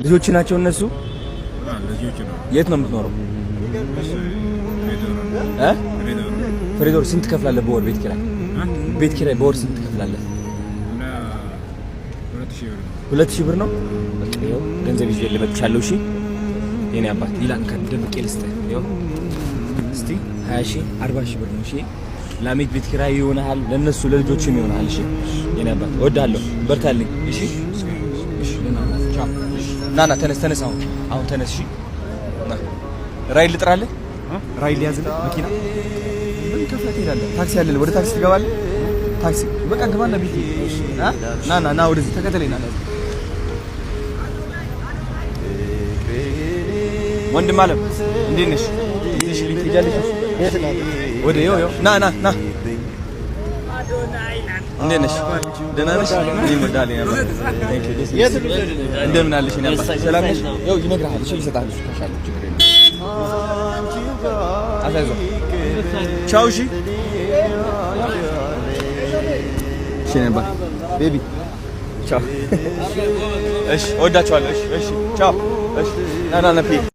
ልጆች ናቸው እነሱ? ልጆች ነው። የት ነው የምትኖረው? እ ፍሬዶር ስንት ትከፍላለህ በወር ቤት ኪራይ? ቤት ኪራይ በወር ስንት ትከፍላለህ? 2000 ብር ነው። በቃ ይኸው ገንዘብ ይዤ ልመጥቻለሁ። እሺ የኔ አባት ይላል ደብቄ ልስጥህ። ይኸው እስቲ 20 ሺህ 40 ሺህ ብር ነው። እሺ ላሜት ቤት ኪራይ ይሆናል፣ ለነሱ ለልጆችም ይሆናል። እሺ የኔ አባት እወድሃለሁ፣ በርታልኝ። እሺ እሺ፣ ቻው። ና ና፣ ተነስ ተነስ፣ አሁን አሁን ተነስ። እሺ ና፣ ራይድ ልጥራልህ፣ ራይድ ሊያዝልህ መኪና ምን ከፍለህ ትሄዳለህ? ታክሲ አለ፣ ወደ ታክሲ ትገባለህ። ታክሲ በቃ ግባና ቤት ና ና ና፣ ወደዚህ ተከተለኝ። ና ወንድም አለም እንዴት ነሽ? ይዘሽ ልኝ ትሄጃለሽ? ወደ ይኸው ይኸው ና ና ና እንዴት ነሽ? ደህና ነሽ? እኔም እወድሃለሁ የኔ አባት። እንደምን አለሽ የኔ አባት? ሰላም ነሽ? ይኸው ይነግርሃል። እሺ ይሰጥሃል። እሱ ካሻለ ችግር የለም። አሳይዞህ ቻው። እሺ እሺ የኔ አባት baby ቻው። እሺ እወዳቸዋለሁ። እሺ እሺ ቻው። እሺ ና ና ና